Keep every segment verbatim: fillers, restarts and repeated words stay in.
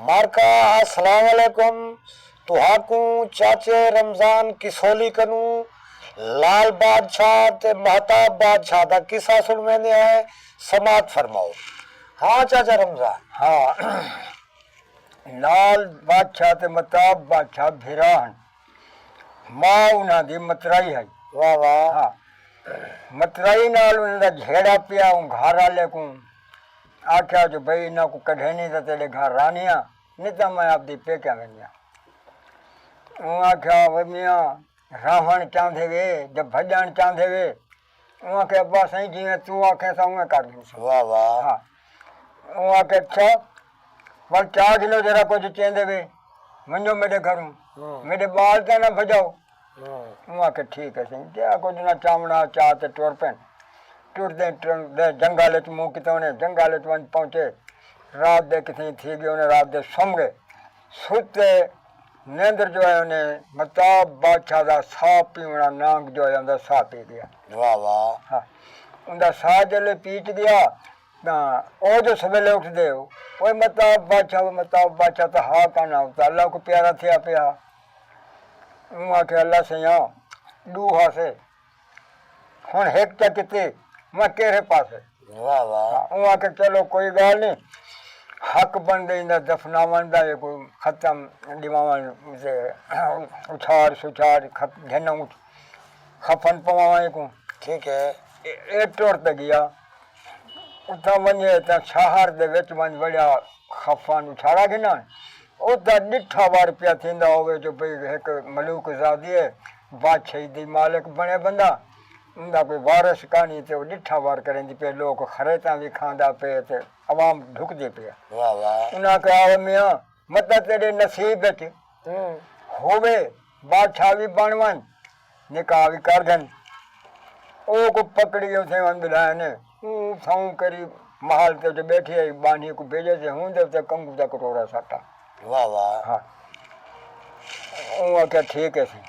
مارکا، السلام علیکم۔ تہاکوں چاچے رمضان کسولی کنوں لال بادشاہ تے مہتاب بادشاہ دا قصہ سنویندے ہیں، سماعت فرماؤ۔ ہاں چاچا رمضان۔ ہاں، لال بادشاہ تے مہتاب بادشاہ بھرا ہن۔ ماں انہاں دی مترائی ہئی۔ واہ واہ۔ ہاں، مترائی نال انہاں دا جھیڑا پیا۔ اوں گھر والے کوں آکھیا جو بھئی انہاں کوں کڈھے نہیں تاں تیݙے گھر رہنیاں، نہیں تاں میں آپدی پیکیاں ویندیاں۔ اوں آکھیا وے میاں، راہوݨ چاہندے وے، جے بھڄݨ چاہندے وے۔ اوں آکھیا ابا سائیں جیویں توں آکھیں سا اونویں کر ݙیسوں۔ واہ واہ۔ ہاں۔ اوں آکھیا اچھا، ول چا گھنو جیڑھا کجھ چیندے وے، ونڄو میݙے گھروں، ہوں۔ میݙے ٻال تاں نہ بھڄاؤ۔ ہوں۔ اوں آکھیا ٹھیک ہے سائیں، جیڑھا کجھ نہ چاوݨا چا تے ٹر پئن۔ ٹردے ٹردے جنگل اچ منہ کیتے انہیں جنگل اچ ونڄ پہنچے۔ رات دے کتھیں تھی ڳئے، انہیں رات دے سم ڳئے۔ ستے نیندر جو ہے انہیں مہتاب بادشاہ دا ساہ پیوݨا، نانگ جو ہے اوندا ساہ پی ڳیا۔ واہ واہ۔ ہاں۔ اوندا ساہ جلے پیچ ڳیا تاں او جو سویلے اٹھدے ہو، اوئے مہتاب بادشاہ، اوئے مہتاب بادشاہ تاں ہا کانا، او تاں اللہ کوں پیارا تھیا پیا۔ اوں آکھیا اللہ سئیاں، ݙو ہاسے، ہݨ ہک چا کیتی، میں کیڑھے پاسے؟ واہ واہ۔ ہاں، اوں آکھیا چلو کوئی ڳالھ نہیں، حق بݨدے ایندا دفناوݨ دا، اے کوئی ختم ݙیواوݨ تے اچھاڑ سچھاڑ کھپ-، گھن اچ خفن پواوݨ کوں۔ ٹھیک ہے۔ اے، اے ٹر تے ڳیا۔ اتھاں ونڄے تاں شہر دے وچ ونڄ وڑیا، خفن اچھاڑا گھن آوے۔ او تاں ݙٹھا وار پیا تھیندا ہووے جو بھئی ہک ملوک زادی ہے، بادشاہی دی مالک بݨے بندہ، اوندا کوئی وارث کائنی تے او ݙٹھا وار کریندی پئے، لوک خریتاں وی کھاندا پئے تے عوام ڈھکدی پئے۔ واہ واہ۔ انہاں آکھیا آوے میاں، متاں تیݙے نصیب وچ ہوں۔ ہووے، بادشاہ وی بݨ ونڄ، نکاح وی کر گھن۔ او کوں پکڑی اتھیں ونڄ ٻلائے نے۔ اوں تھاؤں کری محل تے جو ٻیٹھی ہئی، ٻانھی کوں بھیڄے تے ہوں دے اتے کنگو دا کٹورا سٹا۔ واہ واہ۔ ہاں۔ اوں آکھیا ٹھیک ہے سئیں۔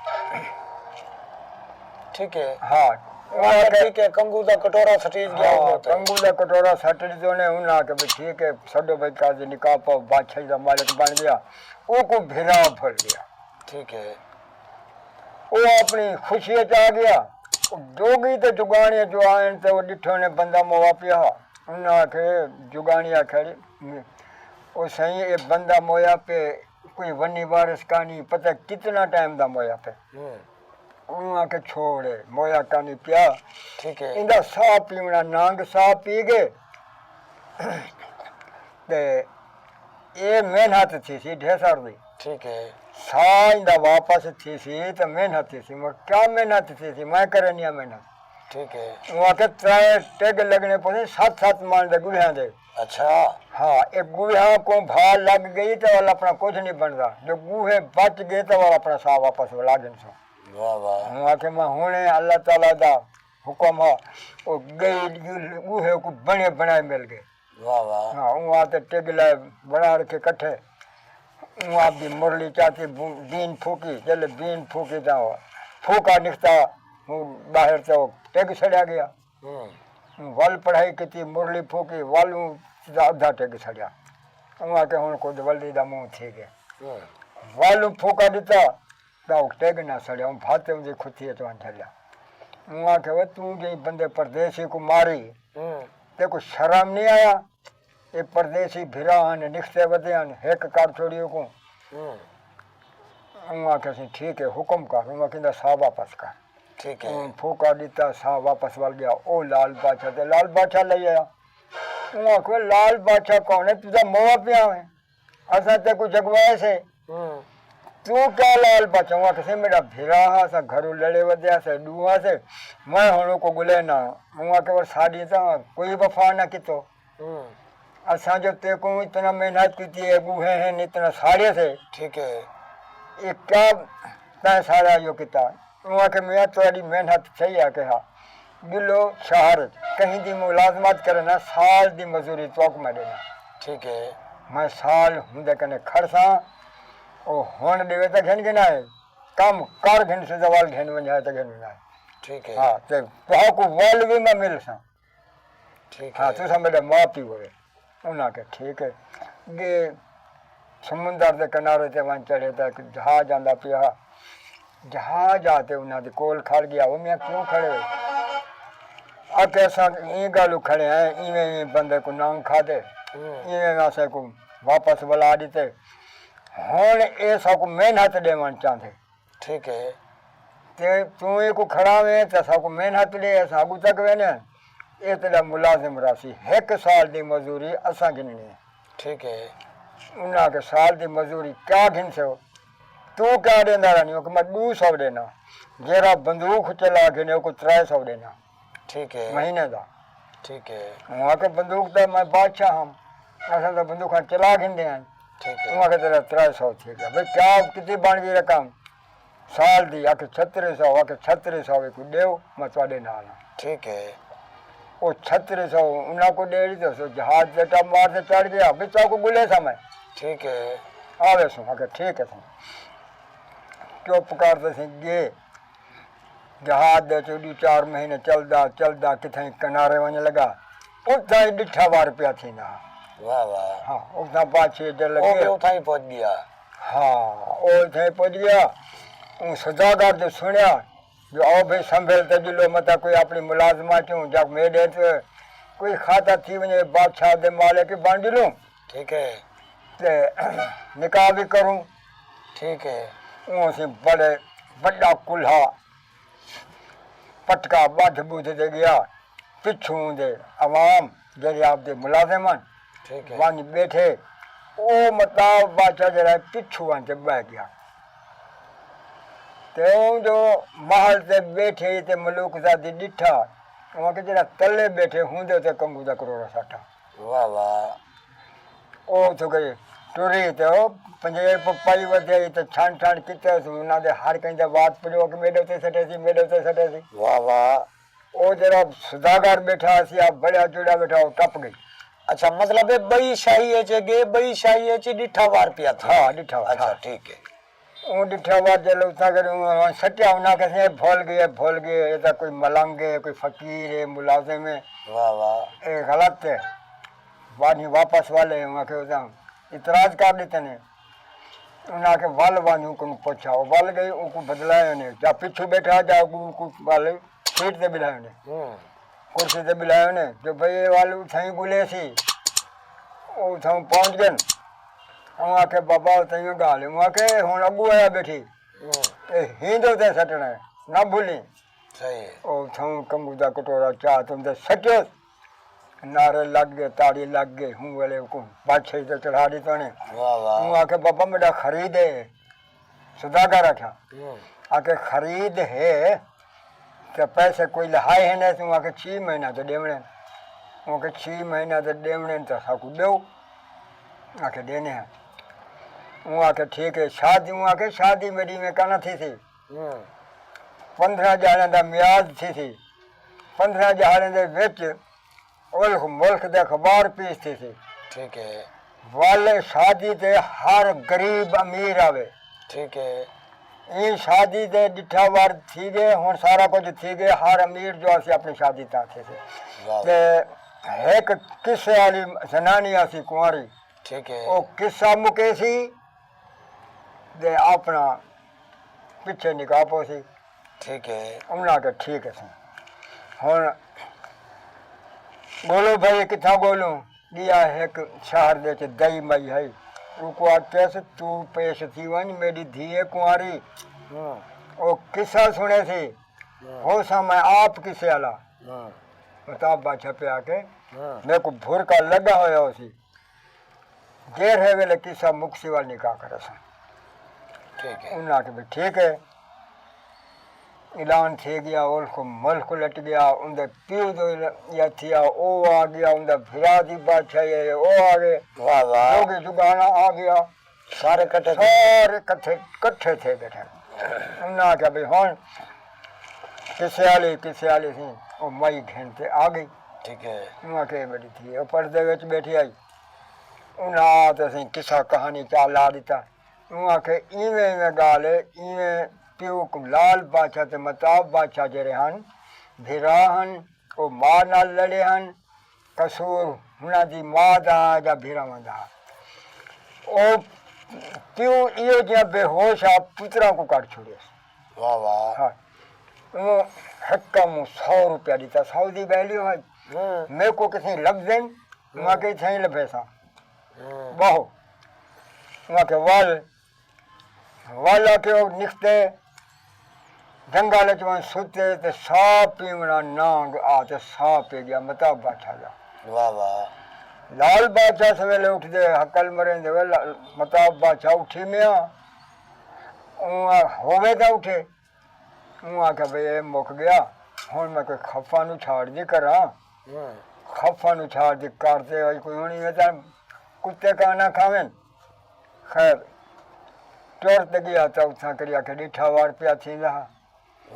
ٹھیک ہے۔ ہاں۔ اوں آکھیا ٹھیک ہے، کنگو دا کٹورا سٹی ڳیا ہاں، ہوں تے۔ کنگو دا کٹورا سٹ ݙتے انہیں، انہاں آکھیا بھئی ٹھیک ہے، سݙو بھئی قاضی نکاح پاؤ، بادشاہی دا مالک بݨ ڳیا۔ او کوں بھرا بھل ڳیا۔ ٹھیک ہے۔ او اپݨی خوشی اچ آ ڳیا۔ او جوڳی تے جڳاݨی جو آئن تے او ݙٹھو نے بندہ مویا پیا۔ انہاں آکھے، جڳاݨی آکھے، او سئیں، اے بندہ مویا پے، کوئی ونی وارث کائنی، پتہ کتنا ٹائم دا مویا پے۔ ہوں۔ اوں آکھے چھوڑ اے، مویا کائنی پیا۔ ٹھیک ہے۔ ایندا ساہ پیوݨا، نانگ ساہ پی ڳئے۔ تے اے محنت تھیسی ڈھیسر دی۔ ٹھیک ہے۔ ساہ ایندا واپس تھیسی تے محنت تھیسی۔ میں کیا محنت تھیسی؟ میں کرنی آ محنت۔ ٹھیک ہے۔ اوں آکھے ترے ٹگ لڳݨے پوسن ست ست مݨ دے ڳوہیاں دے۔ اچھا۔ ہاں، اے ڳوہیاں کوں بھا لڳ ڳئی تے ول اپݨا کجھ نہیں بݨدا۔ جو ڳوہے بچ ڳئے تے ول اپݨا ساہ واپس ولا گھنسوں۔ واہ واہ۔ اوں آکھے میں ہݨے اللہ تعالیٰ دا حکم ہا، او ڳئی ڳوہے کوں بݨے بݨائے مل ڳئے۔ واہ واہ۔ ہاں، اوں آ تے ٹگ لائے بݨا رکھے کٹھے۔ اوں آپدی مرلی چاتی بو-، بین پھوکی، جلے بین پھوکی تاں او پھوکا نکھتا، اوں ٻاہر تے او ٹگ سڑیا ڳیا۔ ہوں۔ اوں ول پڑھائی کیتی، مرلی پھوکی، ول اوں دا ادھا ٹگ سڑیا۔ اوں آکھے ہݨ کجھ ولدی دا منہ تھی ڳئے۔ ہوں۔ ول اوں پھوکا ݙتا، تاں او ٹگ نہ سڑیا، اوں بھت اوندی کھتھی اچ ونڄ جھلیا۔ اوں آکھے، وے توں جئیں بندے پردیسی کوں ماری، ہوں۔ تیکوں شرم نہیں آیا؟ اے پردیسی بھرا ہن، نکھتے ودے ہن، ہک کر چھوڑی اوکوں۔ ہوں۔ اوں آکھیا سئیں ٹھیک ہے، حکم کر، اوں آکھیا ایندا ساہ واپس کر۔ ٹھیک ہے۔ اوں پھوکا ݙتا، ساہ واپس ول ڳیا، او لال بادشاہ تے لال بادشاہ لئی آیا۔ اوں آکھیا لال بادشاہ کون ہے؟ توں تاں مویا پیا ہوئیں۔ اساں تیکوں جگوائے سے۔ ہوں۔ توں کیا لال بچ؟ اوں آکھے سے میݙا بھرا ہا، اساں گھروں لڑے ودے ہاسے، ݙو ہاسے۔ میں ہݨ اوکوں ڳلے نہ۔ اوں آکھے ول ساݙی تاں کوئی وفا نہ کیتو۔ ہوں۔ اساں جو تیکوں اتنا محنت کیتی ہے، ڳوہے ہن، اتنا ساڑے سے۔ ٹھیک ہے۔ اے کیا تیں سارا جو کیتا؟ اوں آکھے میاں تہاݙی محنت صحیح آ کہ ہا۔ ڳلو شہر اچ کہیں دی ملازمت کرے نہ، سال دی مزوری تہاکوں میں ݙینا۔ ٹھیک ہے۔ میں سال ہوندے کنے کھڑساں، او ہݨ ݙیوے تاں گھن گھن آئے، کم کر گھن سے تے ول گھن ونڄائے تاں گھن ونڄائے۔ ٹھیک ہے۔ ہاں، تے تہاکوں ول وی میں ملساں۔ ٹھیک ہاں، ہے۔ تساں میݙے ماء پیو ہوئے۔ انہاں آکھیا ٹھیک ہے۔ ڳئے سمندر دے کنارے تے ونڄ چڑھے تے ہک جہاز آندا پیا ہا۔ جہاز آ تے انہاں دے کول کھڑ ڳیا۔ او میاں کیوں کھڑے ہو؟ آکھے اساں ایں ڳالھوں کھڑے ہیں، ایویں ایویں بندے کوں ننگ کھادے، ایویں ایویں اساں کوں واپس ولا ݙتے۔ ہݨ اے ساکوں محنت ݙیوݨ چاہندے۔ ٹھیک ہے۔ تے توں ایکوں کھڑاویں تے اساکوں محنت ݙے، اساں اڳوں تک ویندے ہیں۔ اے تیݙا ملازم راہسی، ہک سال دی مزوری اساں گھنݨی ہے۔ ٹھیک ہے۔ انہاں آکھے سال دی مزوری کیا گھنسو؟ توں کیا ݙیندا رہندیں؟ آکھے میں ݙو سو ݙینا۔ جیڑھا بندوق چلا گھنے اوکوں ترے سو ݙینا۔ ٹھیک ہے۔ مہینے دا۔ ٹھیک ہے۔ ہوں آکھے بندوق دا میں بادشاہ ہم، اساں تاں بندوقاں چلا گھندے ہیں۔ ٹھیک ہے۔ ہوں آکھے تیݙا ترے سو تھی ڳیا۔ بھئی کیا کتنی بݨ ڳئی رقم؟ سال دی آکھے چھتری سو، آکھے چھتری سو وی کوں ݙیو، میں تہاݙے نال ہاں۔ ٹھیک ہے۔ او چھتری سو انہاں کوں ݙے ݙتے، سو جہاز تے ٹپ مار تے چڑھ ڳیا، بھئی تہاکوں ڳولیساں میں۔ ٹھیک ہے۔ آویسوں، آکھے ٹھیک ہے سئیں۔ چپ کر تے سئیں ڳئے۔ جہاز دے وچ ݙو چار مہینے چلدا، چلدا کتھائیں کنارے ونڄ لڳا۔ اتھاں ہی ݙٹھا وار پیا تھیندا۔ واہ واہ۔ ہاں، اتھاں پاچھے جے او لڳے۔ بھی اتھاں ہی پہنچ ڳیا۔ ہاں، او اتھاں ہی پہنچ ڳیا۔ اوں سوداگر جو سݨیا جو آؤ بھئی سنبھل تے ڄلو، متاں کوئی اپݨی ملازماں چوں یا میݙے تے کوئی خطا تھی ونڄے، بادشاہ دے مالک بݨ ڄلوں۔ ٹھیک ہے۔ تے نکاح بھی کروں۔ ٹھیک ہے۔ اوں اسی بڑے وݙا کلہا پٹکا ٻدھ ٻدھ تے ڳیا۔ پچھوں دے عوام جیڑھے آپ دے ملازم ہن، ٹھیک ہے۔ ونڄ ٻیٹھے۔ او متاع بادشاہ جیڑھا ہے پچھوں ونڄ تے ٻہہ ڳیا۔ تے اوں جو محل تے ٻیٹھے تے ملوک زادی ݙٹھا، اوں آکھیا جیڑھا تلے ٻیٹھے ہوندے تے کنگو دا کروڑا ساٹا۔ واہ واہ۔ او اتھوں ڳئی ٹری تے او پنجیب پائی ودھے تے چھݨ چھݨ کیتے، انہاں دے ہر کہیں دا وات پڄو کہ میݙے اتے سٹے سی، میݙے اتے سٹے سی۔ واہ واہ۔ او جیڑھا سوداگر ٻیٹھا سی، آ بڑیا جڑیا ٻیٹھا، او ٹپ ڳئی۔ اچھا، مطلب اے ٻئی شاہی اچ ڳئے، ٻئی شاہی اچ ݙٹھا وار پیا تھا۔ ہاں، ݙٹھا وار، اچھا، ہاں۔ ٹھیک ہے۔ اوں ݙٹھا وار جیلے اتھاں کر اوں سٹیا، انہاں کہے بھل ڳئے، بھل ڳئے، اے تاں کوئی ملنگ ہے، کوئی فقیر ہے، ملازم ہے۔ واہ واہ۔ اے غلط ہے۔ بعد میں واپس والے انہاں کہے اتھاں اعتراض کر ݙتے نے۔ انہاں آکھیا ول ونڄ اوں کوں پچھا، او ول ڳئی، اوں کوں بدلائے نے، جا پچھوں ٻیٹھا، جا اڳوں اوں کوں ول سیٹ تے ٻلھائے نے۔ ہوں۔ کرسی تے ٻلھائے نے، جو بھئی اے ول اتھائیں ڳلے سی، او اتھاؤں پہنچ ڳن۔ اوں آکھیا بابا اتھائیں ڳالھ ہے، اوں آکھیا اے ہݨ اڳوں آیا ٻیٹھی، ہوں۔ اے ہیندے تے سٹݨا ہے، نہ بھلیں۔ صحیح ہے۔ او اتھاؤں کنگو دا کٹورا چا تے اندر سٹیس۔ نعرے لڳ ڳئے، تاڑی لڳ ڳئی، ہوں ویلے کوں بادشاہی تے چڑھا ݙتا نے۔ واہ واہ۔ اوں آکھیا بابا میݙا خرید ہے۔ سوداگر آکھیا۔ ہوں۔ آکھے خرید ہے تے پیسے کوئی لہائے ہیں نہیں؟ اوں آکھے چھی مہینہ تے ݙیوݨے۔ اوں آکھے چھی مہینہ تے ݙیوݨے تے ساکوں ݙیو۔ آکھے ݙینے ہیں۔ اوں آکھے ٹھیک ہے، شادی، اوں آکھے شادی میݙی میں کنا تھی سی۔ ہوں۔ پندرہ ڄاݨے دا میعاد تھی سی۔ پندرہ ڄاݨے دے وچ الخ ملخ دے اخبار پیش تھی سی۔ ٹھیک ہے۔ ول شادی تے ہر غریب امیر آوے۔ ٹھیک ہے۔ ایں شادی دے ݙٹھا وار تھی ڳئے، ہݨ سارا کجھ تھی ڳئے، ہر امیر جو اسی اپݨی شادی تاں تھی سی۔ واہ۔ تے ہک قصے والی زنانی آسی کنواری۔ ٹھیک ہے۔ او قصہ مکیسی تے اپݨا پچھے نکاح پوسی۔ ٹھیک ہے۔ انہاں آکھیا ٹھیک ہے سئیں۔ ہݨ ڳولو بھئی کتھاں ڳولوں؟ ڳیا ہک شہر دے وچ دئی مئی ہئی۔ اوکوں آکھیس توں پیش تھی ونڄ، میݙی دھی ہے کنواری۔ ہاں۔ او قصہ سݨیسی۔ ہاں۔ ہوساں میں آپ قصے والا۔ ہاں۔ متاع بادشاہ پیا آکھے۔ ہاں۔ میکوں بھرکا لڳا ہویا ہوسی۔ جیڑھے ویلے قصہ مکسی ول نکاح کریساں۔ ٹھیک ہے۔ انہاں آکھیا بھئی ٹھیک ہے۔ اعلان تھی ڳیا، الخ ملخ لٹ ڳیا، اوندے پیو دو یا تھیا، او آ ڳیا، اوندا بھرا دی بادشاہی ہے، او آ ڳئے۔ واہ واہ۔ جوڳی جوڳاݨا آ ڳیا۔ سارے کٹھے تھے۔ سارے کٹھے، کٹھے تھی ٻیٹھے۔ انہاں آکھیا بھئی ہݨ قصے والی، قصے والی سی، او مئی گھن تے آ ڳئی۔ ٹھیک ہے۔ انہاں آکھیا میݙی دھی ہے، او پردے وچ ٻیٹھی ہئی۔ انہاں تے سئیں قصہ کہانی چا لا ݙتا۔ اوں آکھے ایویں ایویں ڳالھ ہے، ایویں پیو کوں لال بادشاہ تے متاع بادشاہ جیڑھے ہن، بھرا ہن، او ماء نال لڑے ہن، قصور انہاں دی ماء دا یا بھراواں دا۔ او پیو ایہو جیاں بے ہوش آ پتراں کوں کڈھ چھوڑیس۔ واہ واہ۔ ہاں۔ اوں ہک کم سو روپیہ ݙتا، سو دی ویلیو ہے۔ ہوں۔ میکوں کتھیں لبھدن، ہوں۔ اوں آکھے اتھائیں لبھیساں۔ ہوں۔ ٻہو۔ اوں آکھے ول، ول آکھے او نکھتے جنگل اچ ونڄ ستے تے ساہ پیوݨا نانگ آ تے ساہ پی ڳیا متاب بادشاہ دا۔ واہ واہ۔ لال بادشاہ سویلے اٹھدے ہکل مریندے وے لا-، متاب بادشاہ اٹھی میاں۔ اوں آ-، ہووے تاں اٹھے۔ اوں آکھیا بھئی اے مک ڳیا، ہݨ میں کوئی خفا نوں چھاڑ دی کراں۔ ہوں۔ خفا نوں چھاڑ دی کر تے وئی کوئی ہݨ ایویں تاں کتے کانا کھاون۔ خیر، ٹر تے ڳیا تاں اتھاں کری آکھے ݙٹھا وار پیا تھیندا ہا۔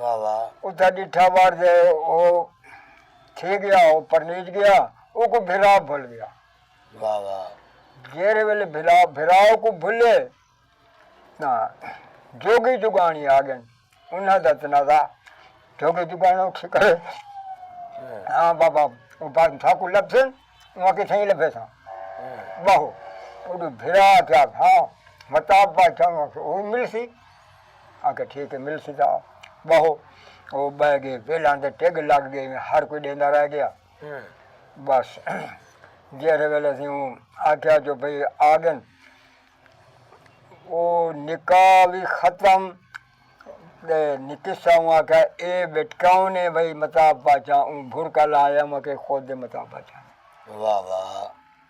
واہ واہ۔ اتھاں ݙٹھا وار دے او تھی ڳیا، او پرنیج ڳیا، اوکوں بھرا بھل ڳیا۔ واہ واہ۔ جیڑھے ویلے بھرا، بھرا اوکوں بھلے، تاں جوڳی جوڳاݨی آ ڳئن۔ انہاں دا تنازع، جوڳی جوڳاݨا اٹھی کرے۔ ہاں۔ ہاں بابا، او بات ساکوں لبھسن، اوں آکھے سئیں لبھیساں۔ ہوں۔ ٻہو، اوݙو بھرا آکھیا، ہاں، متاب بادشاہ اوں آکھے، او ملسی؟ آکھے، ٹھیک ہے، ملسی تاں ٻہو۔ او ٻہہ ڳئے، ویلاں دے ٹڳ لڳ ڳئے، ہر کوئی ݙیندا رہ ڳیا۔ ہوں۔ بس، جیڑھے ویلے اسی اوں آکھیا جو بھئی آ ڳئن، او نکاح وی ختم۔ تے نکسا اوں آکھیا، اے ٻٹ کون ہے بھئی متاب بادشاہ؟ اوں بھرکا لایا، اوں آکھیا خود دے متاب بادشاہ۔ واہ واہ۔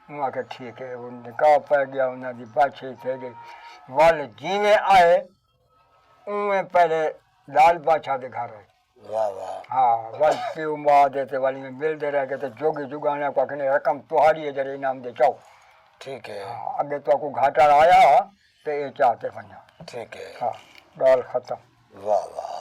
اوں آکھیا ٹھیک ہے، او نکاح پئے ڳیا، انہاں دی بادشاہی تھی ڳئی۔ ول جیویں آئے، اونویں پہلے لال بادشاہ دے گھر آئے۔ واہ واہ۔ ہاں، ول پیو ماء دے تے ول ایویں ملدے رہ ڳئے تے جوڳی جوڳاݨے کوں آکھنے رقم تہاݙی ہے جیڑھے انعام دے چاؤ۔ ٹھیک ہے۔ ہاں، اڳے تہاکوں گھاٹا آیا تے اے چا تے ونڄا۔ ٹھیک ہے۔ ہاں، ڳالھ ختم۔ واہ واہ۔